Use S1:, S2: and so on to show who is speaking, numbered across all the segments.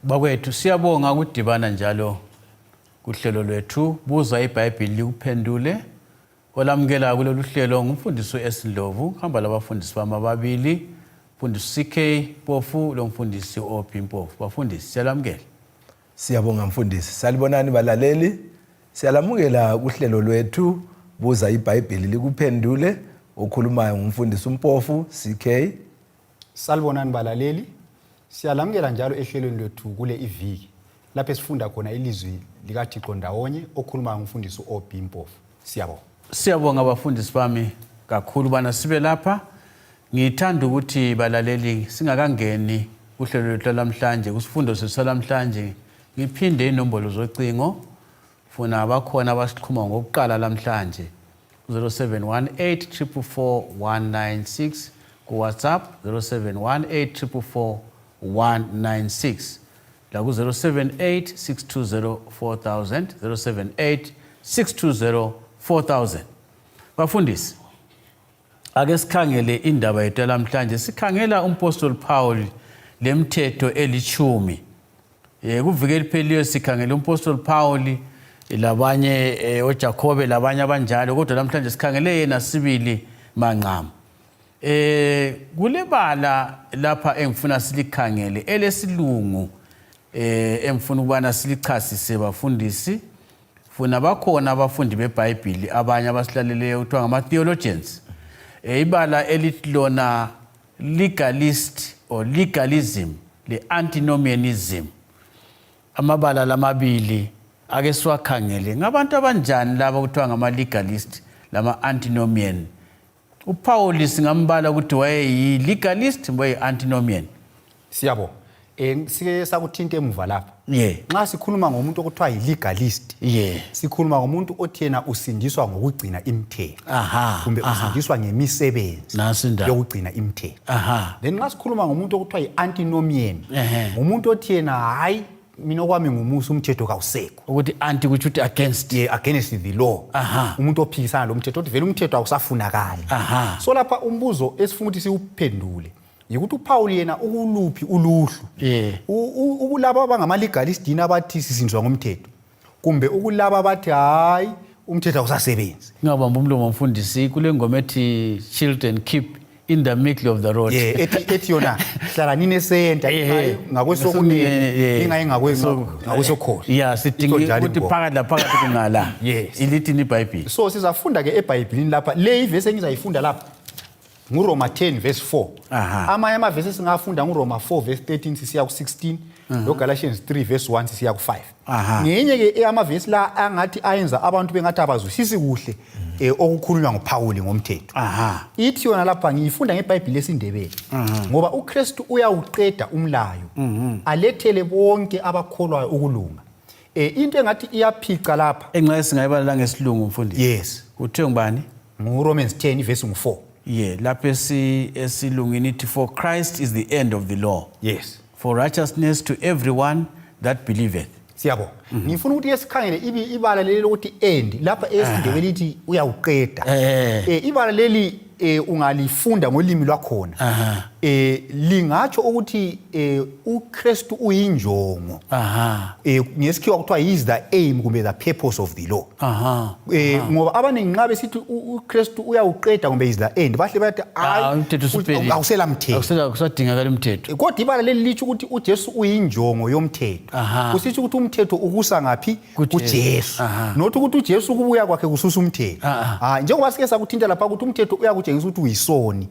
S1: Bakwethu siyabonga ukudibana njalo kuhlelo lwethu Buza Ibhayibhili likuphendule. Olamukela kulolu hlelo ngumfundisi uEsindlovu, hamba labafundisi bami ababili, mfundisi CK Mpofu lo mfundisi OP Mpofu. Bafundisi siyalamukela.
S2: Siyabonga mfundisi. Salibonani balaleli. Siyalamukela kuhlelo lwethu Buza Ibhayibhili likuphendule. Okhulumayo ngumfundisi uMpofu CK.
S3: Salibonani balaleli. Siyalamukela njalo ehlelweni lwethu kule iviki lapho sifunda khona ilizwi likaThixo ndawonye okhuluma ngumfundisi OP Mpofu. Siyabonga.
S1: Siyabonga abafundisi bami kakhulu bana sibe lapha. Ngithanda ukuthi balaleli singakangeni kuhlelo lwethu namhlanje kusifundo sesalamhlanje ngiphinde inombolo zocingo funa abakhona abasikhuluma ngokuqala namhlanje 0718444196 ku WhatsApp 0718444196 la ku 0786204000 0786204000. Bafundisi ake sikhangele indaba yethu namhlanje. Sikhangela umpostoli Paul lemthetho elithumi. Kuvikela ipheliyo sikhangela umpostoli Paul labanye oJakobe labanye abanjalo, kodwa namhlanje sikhangele yena sibili manqama. Kulebala lapha engifuna silikhangele elesilungu engifuna ukubana silichasise bafundisi. Funa bakhona abafundi beBhayibhili abanye abasilaleleyo kuthiwa ngama-theologians. Ibala elithi lona legalist or legalism le-antinomianism. Amabala lamabili ake siwakhangele. Ngabantu abanjani laba kuthiwa ngama-legalist lama-antinomian? uPaul singambala ukuthi wayeyi-legalist wayeyi-antinomian.
S3: Siyabo. Sike sakuthinta emuva lapha. Nxa sikhuluma ngomuntu okuthiwa yi-legalist, sikhuluma ngomuntu othi yena usindiswa ngokugcina imithetho. Kumbe usindiswa ngemisebenzi yokugcina imithetho. Then nxa sikhuluma ngomuntu okuthiwa yi-antinomian, umuntu othi yena hayi mina okwami ngumusa umthetho kawusekho.
S1: Ukuthi anti kuthi uthi against
S3: the law. Umuntu ophikisana lo mthetho othi vele umthetho awusafunakali. So lapha umbuzo esifuna ukuthi siwuphendule yikuthi uPaul yena ukuluphi uluhlu. Ukulaba abangama-legalist yini abathi sisindiswa ngomthetho, kumbe ukulaba abathi hayi umthetho awusasebenzi.
S1: Ngabamba umlomo mfundisi kule ngoma ethi children keep in the middle of the road.
S3: Ethi yona hlala nini esenta ngakwesokuni ingayi ngakwesokhohlo.
S1: Sidinga ukuthi phakathi laphakathi kungala. Ilithi iBhayibhili.
S3: So sizafunda ke eBhayibhilini lapha. Le ivesi engizayifunda lapha nguRoma 10 verse 4. Amanye amavesi singafunda nguRoma 4 verse 13 sisiya ku16 noGalatians 3 verse 1 sisiya ku5. Ngenye ke amavesi la angathi ayenza abantu bengathi abazwisisi kuhle okukhulunywa nguPaul ngomthetho. Ithi yona lapha ngiyifunda ngeBhayibhili lesindebele ngoba uKristu uyawuqeda umlayo alethele bonke abakholwayo ukulunga. Into engathi iyaphica lapha
S1: enxa singayibala ngesilungu mfundisi. Kuthiwe ngubani?
S3: nguRomans 10 verse 4.
S1: Lapha esilungini ithi for Christ is the end of the law. For righteousness to everyone that believeth.
S3: Siyabo. Ngifuna ukuthi esikhangele ibala leli lokuthi end lapha esindebele lithi uyawuqeda. Ibala leli ungalifunda ngolimi lwakhona. Lingatsho ukuthi uKristu uyinjongo. Ngesikhiwa kuthiwa is the aim kumbe the purpose of the law. Ngoba abaningi nxa besithi uKristu uyawuqeda kumbe is the end bahle bathi awusela mthetho.
S1: Akusadingakala umthetho.
S3: Kodwa ibala leli lithi ukuthi uJesu uyinjongo yomthetho. Kusithi ukuthi umthetho ukusa ngaphi kuJesu. Nothi ukuthi uJesu kubuya kwakhe kususa umthetho. Njengoba sike sakuthinta lapha ukuthi umthetho uyakutshengisa ukuthi uyisoni.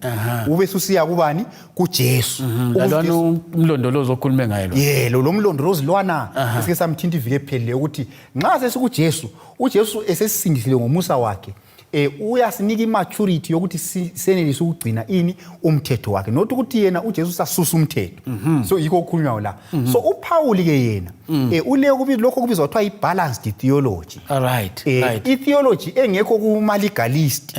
S3: Ube susiya kubani? kuJesu.
S1: Lalwana umlondolozo okhulume ngayo
S3: lo mlondolozo lwana sike samthinta ivike phelele ukuthi nxa sesikuJesu uJesu esesisindisile ngomusa wakhe uyasinika imaturity yokuthi senelise ukugcina ini umthetho wakhe, not ukuthi yena uJesu sasusa umthetho. So yikho okukhulunywa la. So uPaul ke yena ule kubizwa lokho kubizwa kuthiwa i-balanced theology. I-theology engekho kuma-legalist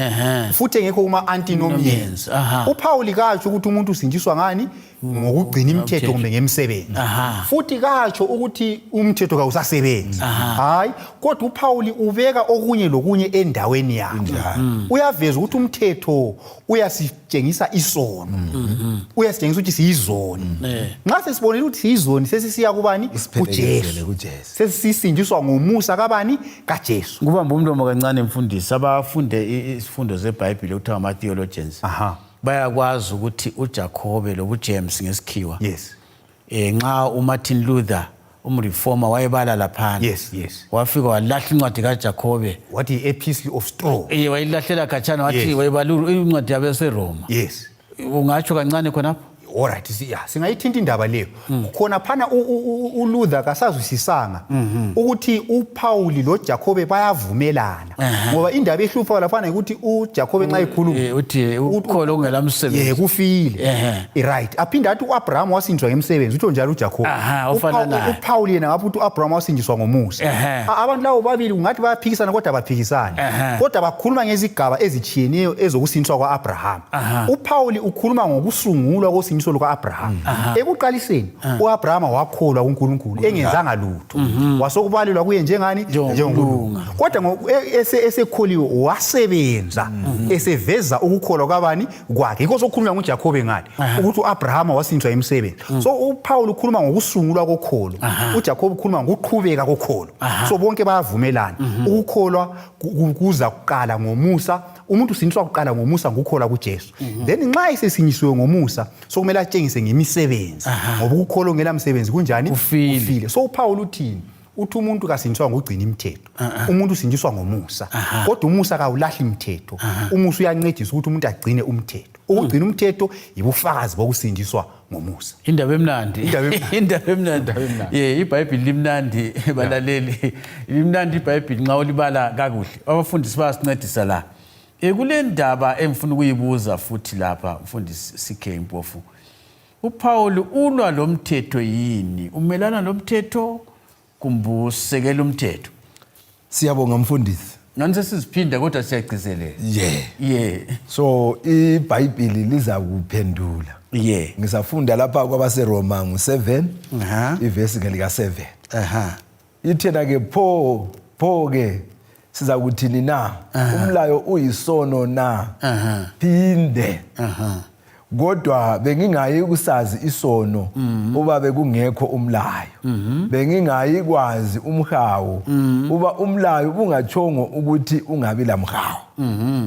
S3: futhi engekho kuma-antinomians. uPaul katsho ukuthi umuntu usindiswa ngani? ngokugcina imithetho kumbe ngemsebenzi futhi katsho ukuthi umthetho kawusasebenzi hayi kodwa uPaul ubeka okunye lokunye endaweni yakho uyaveza ukuthi umthetho uyasitshengisa isono uyasitshengisa ukuthi siyizoni nxa sesibonile ukuthi siyizoni sesisiya kubani kuJesu sesisindiswa ngomusa kabani kaJesu
S1: kubamba umlomo kancane mfundisi abafunde isifundo zeBhayibheli ukuthiwa ama-theologians bayakwazi ukuthi uJacobe lobuJames ngesikhiwa
S3: yes
S1: nxa uMartin Luther umreformer wayebala laphana
S3: yes
S1: wafika walahla incwadi kaJacobe
S3: wathi epistle of straw
S1: wayilahlela khatshana wathi wayebalula incwadi yabeseRoma
S3: yes
S1: ungatsho kancane khonapho
S3: alright singayithinta indaba leyo khona phana uLuther kasazwisisanga ukuthi uPaul loJacobe bayavumelana ngoba indaba ehlupha laphana ukuthi uJacobe nxa ikhuluma
S1: uthi ukholo ongela msebenzi
S3: kufile right aphinda athi uAbraham wasindiswa ngemsebenzi utho njalo uJacobe uPaul yena ngapha uthi uAbraham wasindiswa ngomusa abantu labo babili ungathi bayaphikisana kodwa baphikisana kodwa bakhuluma ngezigaba ezitshiyeneyo ezokusindiswa kwaAbraham uPaul ukhuluma ngokusungulwa kosindiswa luka-Abraham ekuqaliseni uAbraham wakholwa kuNkulunkulu engenzanga lutho wasokubalelwa kuye njengani njengokulunga kodwa esekholiwe wasebenza eseveza ukukholwa kwabani kwakhe yikho sokukhuluma ngoJacobe ngani ukuthi uAbraham wasindiswa emsebenzi so uPaul ukhuluma ngokusungulwa kokholo uJacobe ukhuluma ngokuqhubeka kokholo so bonke bayavumelana ukukholwa kuza kuqala ngomusa umuntu usindiswa kuqala ngomusa ngokukholwa kuJesu then nxa isesinyisiwe ngomusa sokumele atshengise ngemisebenzi ngoba ukukholwa ngela msebenzi kunjani ufile so uPaul uthini uthi umuntu kasindiswa ngokugcina imithetho umuntu usindiswa ngomusa kodwa umusa kawulahli imithetho umusa uyancedisa ukuthi umuntu agcine umthetho ukugcina umthetho yibufakazi bokusindiswa ngomusa
S1: indaba emnandi iBhayibheli limnandi balaleli limnandi iBhayibheli nxa ulibala kakuhle abafundisi bayasincedisa la kule ndaba emfuna ukuyibuza futhi lapha mfundisi CK Mpofu uPaul ulwa lo mthetho yini umelana lo mthetho kumbusekela umthetho
S2: siyabonga mfundisi
S1: ngani sesiziphinda kodwa siyagcizelela
S2: so iBhayibheli liza kuphendula ngisafunda lapha kwabaseRoma ngo7 ivesi ngelika 7 ithena ke pho ke siza kuthini na umlayo uyisono na phinde kodwa bengingayi kusazi isono uba bekungekho umlayo bengingayi kwazi umhawu uba umlayo ungachongo ukuthi ungabi lamhawu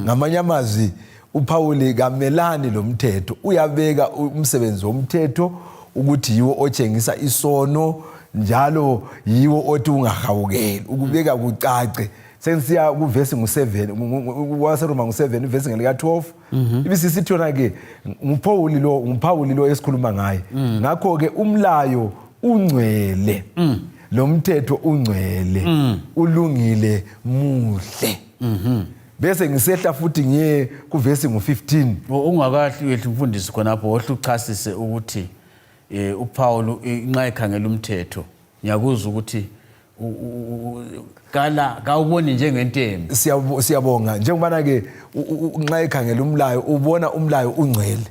S2: ngamanye amazwi uPaul kamelani lo mthetho uyabeka umsebenzi womthetho ukuthi yiwo otshengisa isono njalo yiwo othi ungahawukeli ukubeka kucace sensiya kuvesi ngo7 waseRoma ngo7 ivesi ngelika 12 ibisisithi yona ke uPaul lo esikhuluma ngaye ngakho ke umlayo ungcwele lo mthetho ungcwele ulungile muhle bese ngisehla futhi ngiye kuvesi ngo15
S1: ungakahli mfundisi khonapho ohluchasise ukuthi uPaul nxa ekhangela umthetho ngiyakuzwa ukuthi kawuboni njengentembi
S2: siyabonga njengoba ke nxa ekhangela umlayo ubona umlayo ungcwele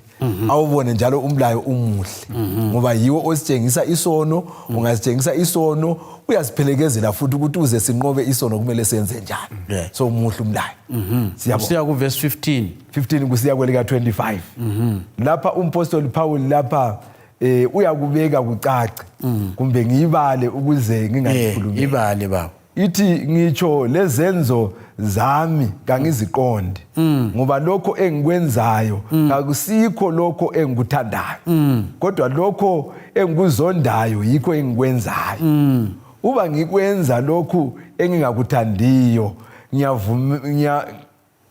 S2: awubone njalo umlayo umuhle ngoba yiwo ositshengisa isono ungasitshengisa isono uyasiphelekezela futhi ukuthi uze sinqobe isono kumele senze njani so umuhle umlayo
S1: siya ku verse 15
S2: kusiya kwelika 25 lapha umpostoli Paul lapha uyakubeka kucace kumbe ngiyibale ukuze ngingayikhulumi
S1: ibale baba
S2: ithi ngitsho lezenzo zami kangiziqonde ngoba lokho engikwenzayo akusikho lokho engikuthandayo kodwa lokho engikuzondayo yikho engikwenzayo uba ngikwenza lokhu engingakuthandiyo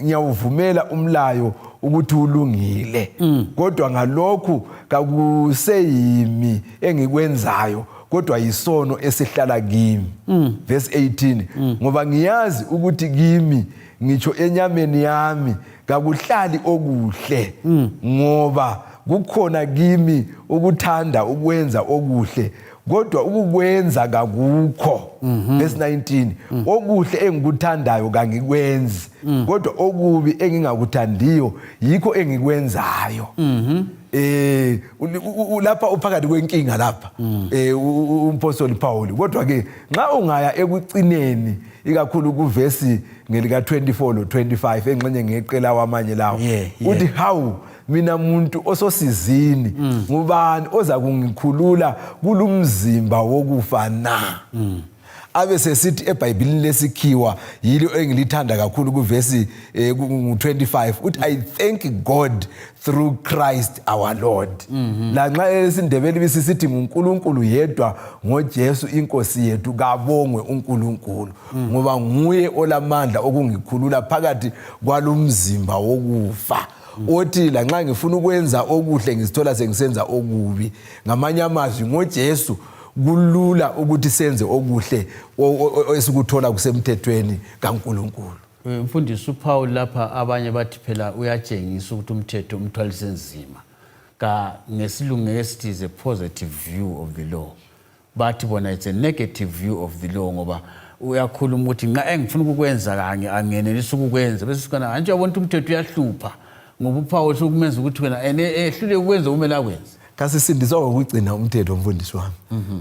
S2: ngiyawuvumela umlayo ukuthi ulungile kodwa ngalokhu kakuseyimi engikwenzayo kodwa yisono esihlala kimi verse 18 ngoba ngiyazi ukuthi kimi ngitsho enyameni yami kakuhlali okuhle ngoba kukhona kimi ukuthanda ukwenza okuhle kodwa ukukwenza kakukho verse 19 okuhle engikuthandayo kangikwenzi kodwa okubi engingakuthandiyo yikho engikwenzayo lapha uphakathi kwenkinga lapha umpostoli Paul kodwa ke nxa ungaya ekucineni ikakhulu kuvesi ngelika 24 lo 25 engxenye ngeqela wamanye lawo uthi how mina muntu ososizini ngubani oza kungikhulula kulumzimba wokufa na abe sesithi eBhayibhelini lesikhiwa yilo engilithanda kakhulu kuvesi ku25 uthi I thank God through Christ our Lord lanxa esindebele bisisithi uNkulunkulu yedwa ngoJesu inkosi yethu kabongwe uNkulunkulu ngoba nguye olamandla okungikhulula phakathi kwalumzimba wokufa othi lanxa ngifuna ukwenza okuhle ngizithola sengisenza okubi ngamanye amazwi ngoJesu kulula ukuthi senze okuhle esikuthola kusemthethweni kaNkulunkulu.
S1: Mfundisi uPaul lapha abanye bathi phela uyatshengisa ukuthi umthetho umthwalise nzima ka ngesilungu esithi is a positive view of the law bathi bona it's a negative view of the law ngoba uyakhuluma ukuthi nxa engifuna ukukwenza kanye angenelisa ukukwenza bese sikana anje yabona umthetho uyahlupha ngoba uPaul sokumenza ukuthi wena ehlule ukwenza kumele akwenze.
S2: Kasisindiswa ukugcina umthetho mfundisi wami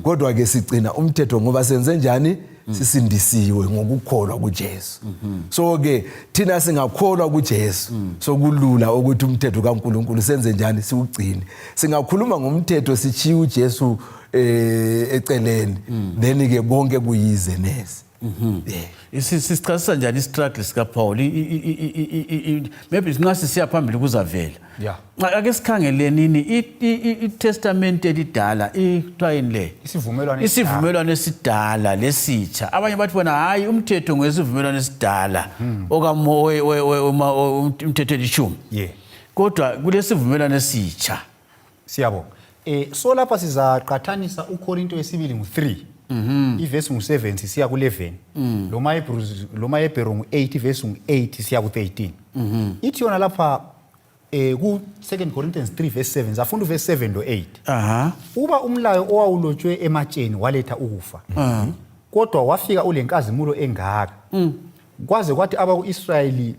S2: kodwa ke sigcina umthetho ngoba senze njani sisindisiwe ngokukholwa kuJesu so ke thina singakholwa kuJesu sokulula ukuthi umthetho kaNkuluNkulu senze njani siugcine singakhuluma ngomthetho sichiya uJesu eceleni then ke bonke kuyize nesi
S1: Isichasisa njani istruggle sika Paul maybe singase siya phambili kuzavela ake sikhangeleni iTestament elidala ithwayini le isivumelwano esidala lesitsha abanye bathi bona hayi umthetho ngesivumelwano esidala okamowe umthetho elishumi kodwa kulesivumelwano esitsha
S3: siyabonga so lapha sizaqathanisa uKorinto yesibili ngo3 ivesi ngu7 siya ku11 lo maHebheru ngu8 ivesi ngu8 siya ku13 ithi yona lapha ku 2 Corinthians 3 verse 7 zafunda verse 7 lo 8 uba umlayo owawulotshwe ematsheni waletha ukufa kodwa wafika ulenkazimulo engaka kwaze kwathi abakuIsrayeli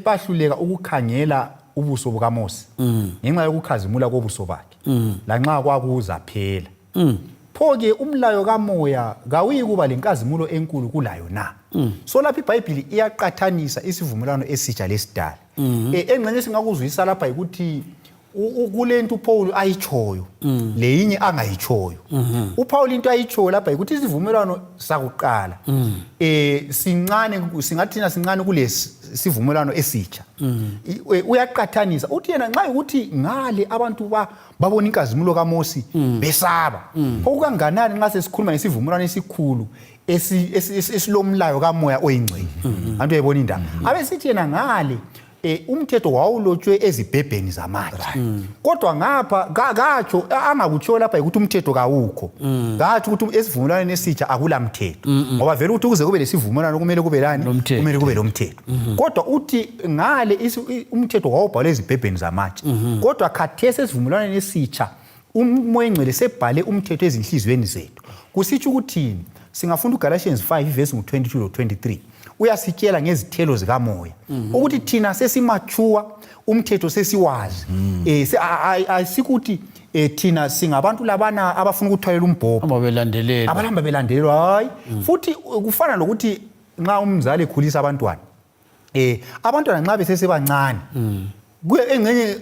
S3: bahluleka ukukhangela ubuso bukaMose ngenxa yokukhazimula kobuso bakhe lanxa kwakuza phela pho-ke umlayo kamoya kawuyi kuba lenkazimulo enkulu kulayo na so lapha iBhayibheli iyaqathanisa isivumelwano esitsha lesidala engxenye singakuzwisisa lapha ukuthi kulento uPaul ayichoyo leyinye angayichoyo uPaul into ayichoyo lapha ukuthi isivumelwano sakuqala singathina sincane kulesi sivumelwano esitsha uyaqathanisa uthi yena nxa ukuthi ngale abantu babona inkazimulo kaMose besaba okukanganani nxa sesikhuluma ngesivumelwano esikhulu esilomlayo kamoya oyingcwele abantu uyayibona indaba abesithi yena ngale umthetho wawulotshwe ezibhebheni zamatshe kodwa ngapha katsho angakutsho lapha ukuthi umthetho kawukho ngathi ukuthi esivumelwaneni esitsha akulamthetho ngoba vele ukuthi ukuze kube lesivumelwano kumele kube lani kumele kube lomthetho kodwa uthi ngale umthetho wawubhalwe ezibhebheni zamatshe kodwa khathesi esivumelwaneni esitsha umoya engcwele sebhale umthetho ezinhliziyweni zethu kusitsho ukuthi singafunda uGalatians 5 verse 22 lo 23 uyasitshela ngezithelo zikamoya ukuthi thina sesimature umthetho sesiwazi ayisikuthi thina singabantu labana abafuna ukuthwalela umbhobho abalamba belandelelwa hayi futhi kufana lokuthi nxa umzali ekhulisa abantwana abantwana nxa besesebancane engcenye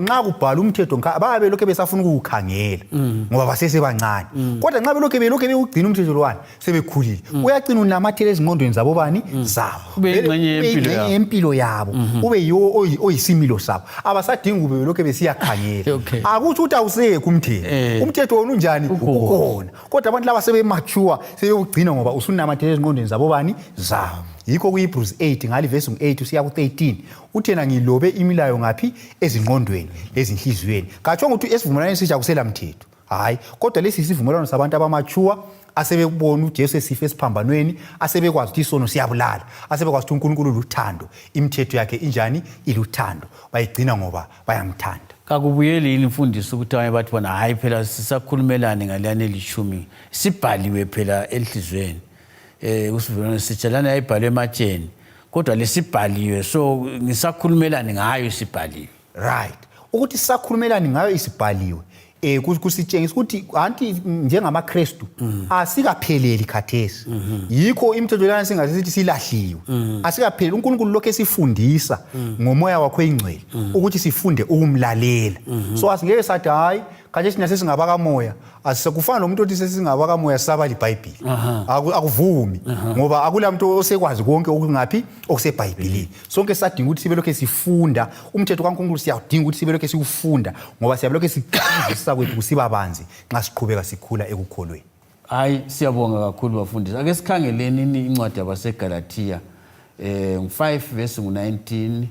S3: nxa kubhala umthetho babe lokho besafuna ukukhangela ngoba basesebancane kodwa nxa belokho bewugcina umthetho lwana sebekhulile uyagcina unamathele ezingqondweni zabo bani zabo engcenye impilo yabo ube yiwo oyisimilo sabo abasadinga ube lokho besiyakhangela akuthi uthi awusekho umthetho wona unjani ukhona kodwa abantu laba sebemature sebewugcina ngoba usunamathele ezingqondweni zabo bani zabo yikho kuHebrews 8 ngali verse 8 usiya ku13 uthena ngilobe imilayo ngapi ezingqondweni ezinhliziyweni katsho ukuthi esivumelwano esitsha kusela mthetho hayi kodwa lesi isivumelwano sabantu abamature asebekubona uJesu esife esiphambanweni asebekwazi ukuthi isono siyabulala asebekwazi ukuthi uNkulunkulu luthando imithetho yakhe injani iluthando bayigcina ngoba bayamthanda
S1: kakubuyeli yini mfundisi ukuthi abanye bathi bona hayi phela sisakhulumelane ngaliyana elishumi sibhaliwe phela enhlizweni usivumelwano sitshalana ayibhalwe ematsheni kodwa lesibhaliwe so ngisakhulumelane ngayo sibhaliwe
S3: right ukuthi sisakhulumelani ngayo isibhaliwe kusitshengisa ukuthi anti njengamaKristu asikapheleli khathesi yikho imithetho lana singasithi silahliwe asikapheleli uNkulunkulu lokho esifundisa ngomoya wakhe oyingcwele ukuthi sifunde ukumlalela so asingeke sathi hayi kanje sina sesingabakamoya asisekufana nomuntu othi sesingabakamoya sisaba liBhayibheli akuvumi ngoba akulamuntu osekwazi konke okungaphi okuseBhayibhelini sonke sadinga ukuthi sibe lokho sifunda umthetho kaNkulunkulu siyadinga ukuthi sibe lokho siufunda ngoba siyabe lokho siqhubeka kwethu kusibabanzi nxa siqhubeka sikhula ekukholweni.
S1: Hayi siyabonga kakhulu bafundisi. Ake sikhangeleni incwadi yabaseGalatia 5 verse 19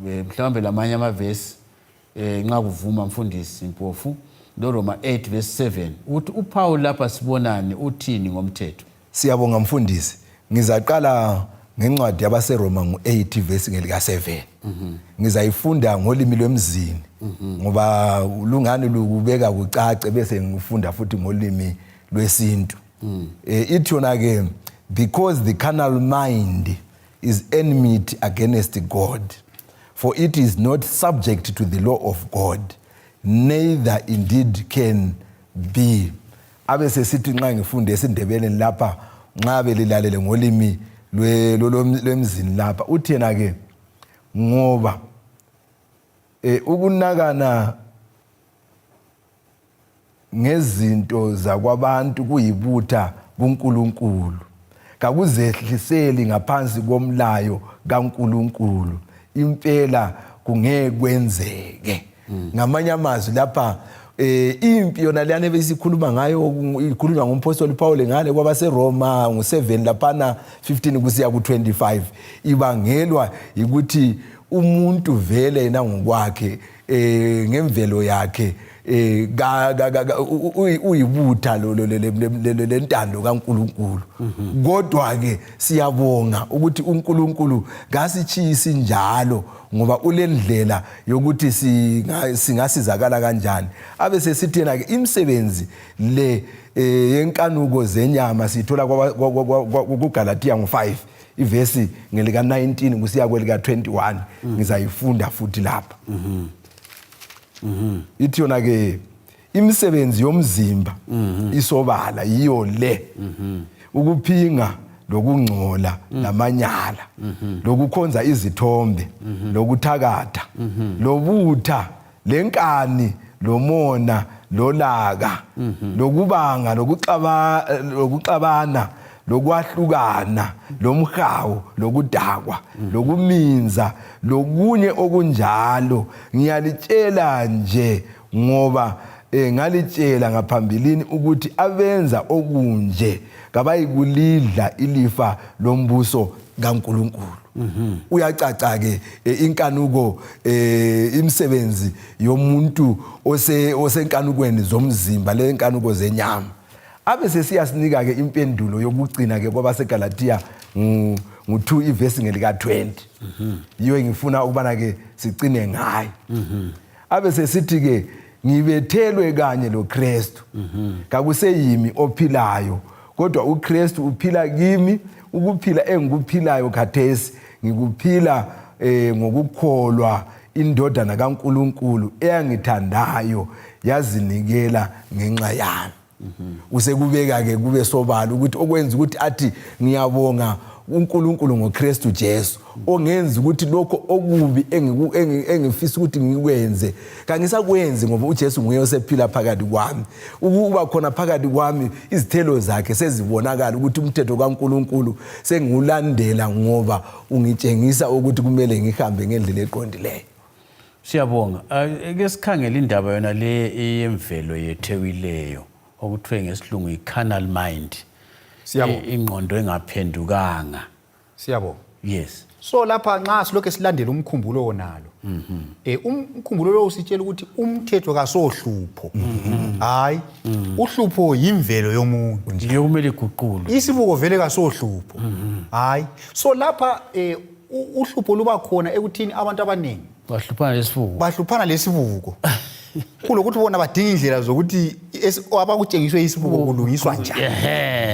S1: mhlawumbe lamanye amavesi nxa kuvuma mfundisi Mpofu Roma 8 verse 7 uthi uPaul lapha sibonani uthini ngomthetho.
S2: Siyabonga mfundisi. Ngizaqala ngencwadi yabaseRoma ngo8 verse ngelika 7 ngizayifunda ngolimi lwemzini ngoba lungani lukubeka kucace bese ngifunda futhi ngolimi lwesintu. Ithi yona ke because the carnal mind is enmity against God, for it is not subject to the law of God, neither indeed can be. Abese sithi nxa ngifunde esindebeleni lapha nxa belilalele ngolimi lwemzini lapha uthi yena ke ngoba ukunakana ngezinto zakwabantu kuyibutha kuNkulunkulu kakuzehliseli ngaphansi komlayo kaNkulunkulu impela kungeke kwenzeke. Ngamanye amazwi lapha impi yona leyana besikhuluma ngayo ikhulunywa ngumpostoli Paul ngale kwabaseRoma ngo7 laphana 15 kusiya ku25 ibangelwa ukuthi umuntu vele yena ngokwakhe ngemvelo yakhe uyibutha lentando kaNkulunkulu. Kodwa ke siyabonga ukuthi uNkulunkulu ngasichisi njalo ngoba ulendlela yokuthi singasizakala kanjani. Abese sithena ke imisebenzi le yenkanuko zenyama sithola kuGalatia ngo5 ivesi ngelika 19 kusiya kwelika 21 ngizayifunda futhi lapha. Ithi yona ke imisebenzi yomzimba isobala yiyo le ukuphinga lokungcola namanyala lokukhonza izithombe lokuthakatha lobutha lenkani lomona lolaka lokubanga lokuxabana lokwahlukana lomhawu lokudakwa lokuminza lokunye okunjalo ngiyalitshela nje ngoba ngalitshela ngaphambilini ukuthi abenza okunje kabayikulidla ilifa lombuso kaNkulunkulu. Uyacaca ke inkanuko imisebenzi yomuntu osenkanukweni zomzimba le inkanuko zenyama. Abese siyasinika ke impendulo yokugcina ke kwabaseGalatia ngo2 ivesi ngelika 20 yiyo ngifuna ukubana ke sigcine ngayo. Abese sithi ke ngibethelwe kanye loKristu kakuseyimi ophilayo kodwa uKristu uphila kimi ukuphila engikuphilayo khathesi ngikuphila ngokukholwa indodana kaNkulunkulu eyangithandayo yazinikela ngenxa yami. Usekubeka ke kube sobala ukuthi okwenza ukuthi athi ngiyabonga uNkulunkulu ngoKristu Jesu ongenza ukuthi lokho okubi engifisa ukuthi ngikwenze kangisakwenzi ngoba uJesu nguye osephila phakathi kwami. Ukuba khona phakathi kwami izithelo zakhe sezibonakala ukuthi umthetho kaNkulunkulu sengiwulandela ngoba ungitshengisa ukuthi kumele ngihambe ngendlela eqondileyo.
S1: Siyabonga. Ake sikhangele indaba yona le yemvelo yethewileyo okuthiwe ngesilungu icarnal mind.
S3: Siyabonga.
S1: Ingqondo engaphendukanga.
S3: Siyabonga.
S1: Yes.
S3: So lapha nxa silokho silandela umkhumbulo wonalo. Umkhumbulo lo usitshela ukuthi umthetho kasohlupho. Hayi, uhlupho yimvelo yomuntu.
S1: Nje kumele iguqulwe.
S3: Isibuko vele kasohlupho. Hayi. So lapha uhlupho luba khona ekuthini abantu abaningi bahluphana lesibuko. Kulokuthi bona badinga indlela zokuthi abakutshengiswe isibuko kulungiswa njani.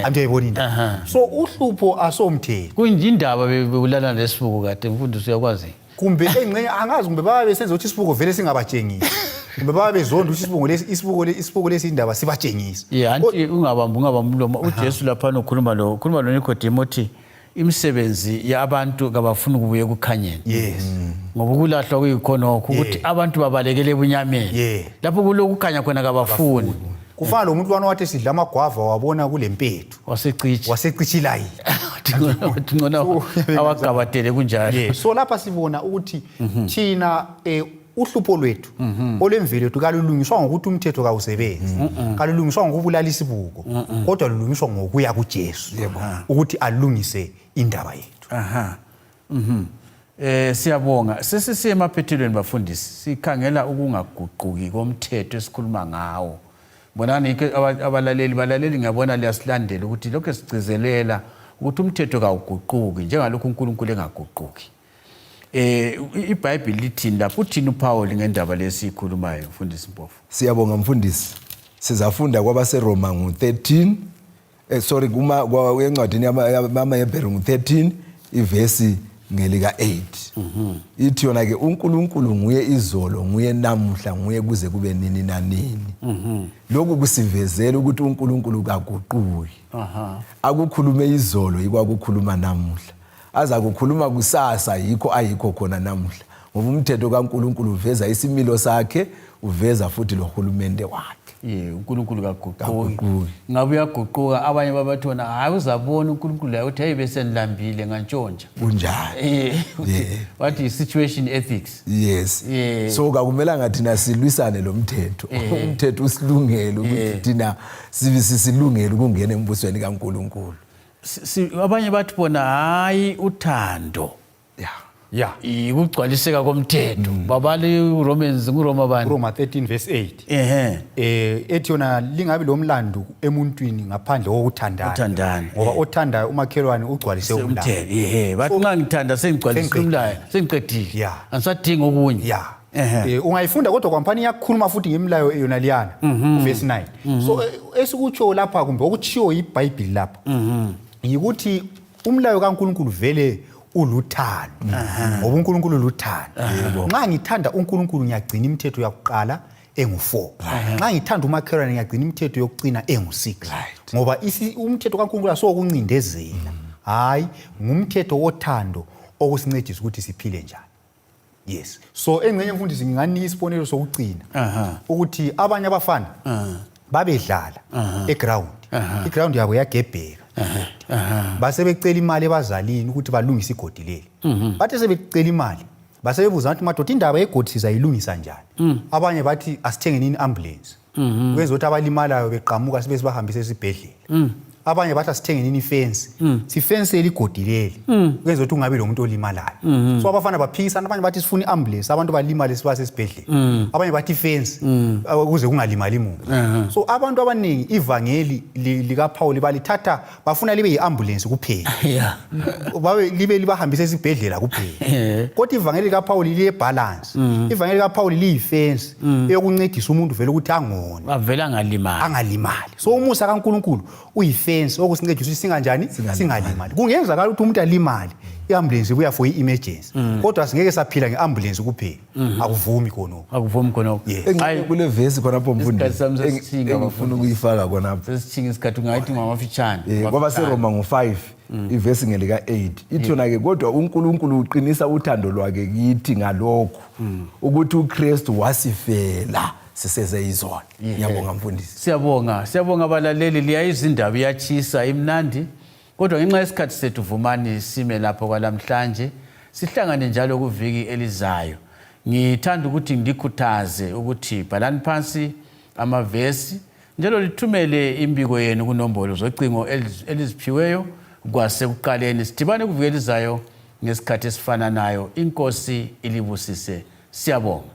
S3: Antu ayibonile. So uhlupho asomthetho.
S1: Kuyindaba bebulala lesibuko kade mfundisi uyakwazi.
S3: kumbe engcenye angazi kumbe baba besenza ukuthi isibuko vele singabatshengisi kumbe baba bezonda ukuthi isibuko lesi indaba sibatshengisa
S1: anti ungabamba umlomo uJesu lapha ukhuluma lo Nicodemus uthi imisebenzi yabantu kabafuna ukubuye kukhanyeni
S3: yes
S1: ngoba ukulahlwa kuyikhona ukuthi abantu babalekele ebunyameni lapho kulokukhanya khona kabafuni
S3: kufana lo muntu wathi sidla amagwava wabona kulempethu wasecichilayi
S1: ngona awagabatele kunjalo
S3: so lapha sibona ukuthi thina uhlupho lwethu olemvelo lethu kalulungiswa ngokuthi umthetho kawusebenzi kalulungiswa ngokubulala isibuko kodwa lulungiswa ngokuya kuJesu ukuthi alungise indaba yethu
S1: siyabonga sesisiye emaphethelweni bafundisi sikhangela ukungaguquki komthetho esikhuluma ngawo bonani abalaleli ngiyabona liyasilandela ukuthi lokho esigcizelela ukuthi umthetho kawuguquki njengalokho uNkulunkulu engaguquki iBhayibheli lithini lapho uthini uPaul ngendaba lesikhulumayo mfundisi Mpofu
S2: siyabonga mfundisi sizafunda kwabaseRoma ngo13 encwadini yamaHebheru ngo13 ivesi ngelika 8 ithi yona ke uNkulunkulu nguye izolo nguye namuhla nguye kuze kube nini nanini lokhu kusivezela ukuthi uNkulunkulu kaguquki akukhulume izolo ikwakukhuluma namuhla aza kukhuluma kusasa yikho ayikho khona namuhla ngoba umthetho kaNkulunkulu uveza isimilo sakhe uveza futhi lohulumende wakhe
S1: uNkulunkulu kaguquki ngabe uyaguquka abanye babathona hayi uzabona uNkulunkulu la uthi hey bese nilambile ngantshontsha
S2: kunjani
S1: wathi situation ethics
S2: yes so kakumelanga thina silwisane lo mthetho umthetho usilungele ukuthi thina sisilungele ukungena embusweni kaNkulunkulu
S1: abanye bathi bona hayi uthando ukugcwaliseka komthetho babali uRoma bani
S3: Roma 13 verse 8 ethi yona lingabi lomlando emuntwini ngaphandle kokuthandana ngoba othandayo umakhelwane ugcwalise umlando
S1: bathi nxa ngithanda sengigcwalise umlayo sengiqedile angisadingi okunye
S3: ungayifunda kodwa kwampani iyakhuluma futhi ngemlayo yona liyana verse 9 so esikutsho lapha kumbe okuchiyo iBhayibheli lapha yikuthi umlayo kaNkulunkulu vele uluthando ngoba uNkulunkulu uluthando nxa ngithanda uNkulunkulu ngiyagcina imithetho yakuqala engu4 nxa ngithanda umakhelwane ngiyagcina imithetho yokucina engu6 ngoba umthetho kaNkulunkulu asokuncindezela hayi ngumthetho wothando okusincedisa ukuthi siphile njani yes so engcenye mfundisi nginganika isibonelo sokucina ukuthi abanye abafana babedlala eground iground yabo yagebheka base becela imali ebazalini ukuthi balungise igodi leli bathi sebecela imali base bebuza ukuthi madoda indaba yegodi sizayilungisa njani abanye bathi asithengeni ambulance kwenza ukuthi abalimalayo beqhamuka sibe sibahambise esibhedlela abanye bathi asithengeni ifence sifensele igodi leli kwenza ukuthi ungabe lo muntu olimalayo so abafana baphikisana abanye bathi sifuna iambulance abantu balimale sibase esibhedlela abanye bathi ifence ukuze kungalimali umuntu so abantu abaningi ivangeli lika Paul balithatha bafuna libe yiambulance kuphela babe libe libahambise esibhedlela kuphela kodwa ivangeli lika Paul liye balance ivangeli lika Paul liyifence eyokuncedisa umuntu vele ukuthi angone
S1: avela
S3: angalimali so umusa kaNkulunkulu uyifence okusincedisa ukuthi singanjani singalimali kungenzakala ukuthi umuntu alimali iambulance ibuya for emergency kodwa singeke saphila ngeambulance kuphela akuvumi khonoko
S2: hayi kule verse khonapho mfundisi engifuna ukuyifaka khonapho
S1: sesithinga isikhathi ungayithi ngamafitshane
S2: ngoba seRoma ngo5 ivesi ngelika 8 ithona ke kodwa uNkulunkulu uqinisa uthando lwakhe kithi ngalokho ukuthi uKristu wasifela siseze izona ngiyabonga mfundisi
S1: siyabonga abalaleli liyayizindaba iyachisa imnandi kodwa ngenxa yesikhathi sethu vumani sime lapho kwalamhlanje sihlangane njalo kuviki elizayo ngithanda ukuthi ngikhuthaze ukuthi bhalani phansi amavesi njalo lithumele imbiko yenu kunombolo zocingo eliziphiweyo kwasekuqaleni sidibane kuviki elizayo ngesikhathi esifananayo inkosi ilibusise siyabonga